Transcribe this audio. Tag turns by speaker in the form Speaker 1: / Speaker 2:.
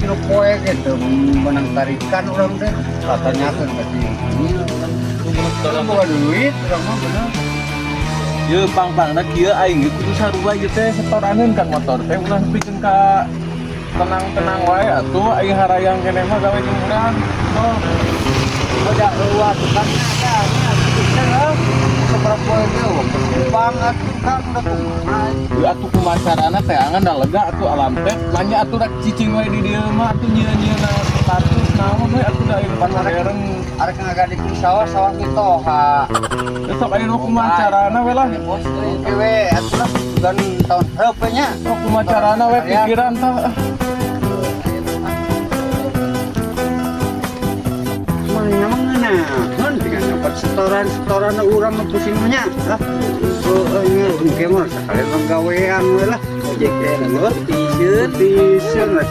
Speaker 1: 3 poe gitu menang tarikan urang teh. Katanya kan berarti ini urang boga duit urang mah bener.
Speaker 2: Ye pang-pangna kieu, aing ge kudu sarua ieu teh, setoraneun kan motor teh, ulah nepikeun ka tenang-tenang wae atuh. Aing harayang keneh mah gawe jeung urang. Oh.
Speaker 1: Udah eueuh tukangnya ada nya bisa lah. Seberapa poe teh bang atuh, Kang, da kumaha?
Speaker 2: Ieu atuh kumaha carana teh angan da lega atuh alam teh nanya atuh, rek cicing wae di dieu mah atuh nyieun-nyieun status naon we atuh, da ieu modern.
Speaker 1: Arek ngagadikeun sawah, sawah mitoha.
Speaker 2: Besok aya nu kumaha carana we lah.
Speaker 1: Bos oke we atuh lah, bukan tahun hareup we nya.
Speaker 2: Sok kumaha carana we, pikiran tah.
Speaker 1: Mana mengenakan dengan dapat setoran-setoran urang mah pusing mah nya. Lah, oh nya engke mah sakalian mah gawean we lah.
Speaker 3: Ojek teh lembur tiseun.
Speaker 1: Tiseun lah.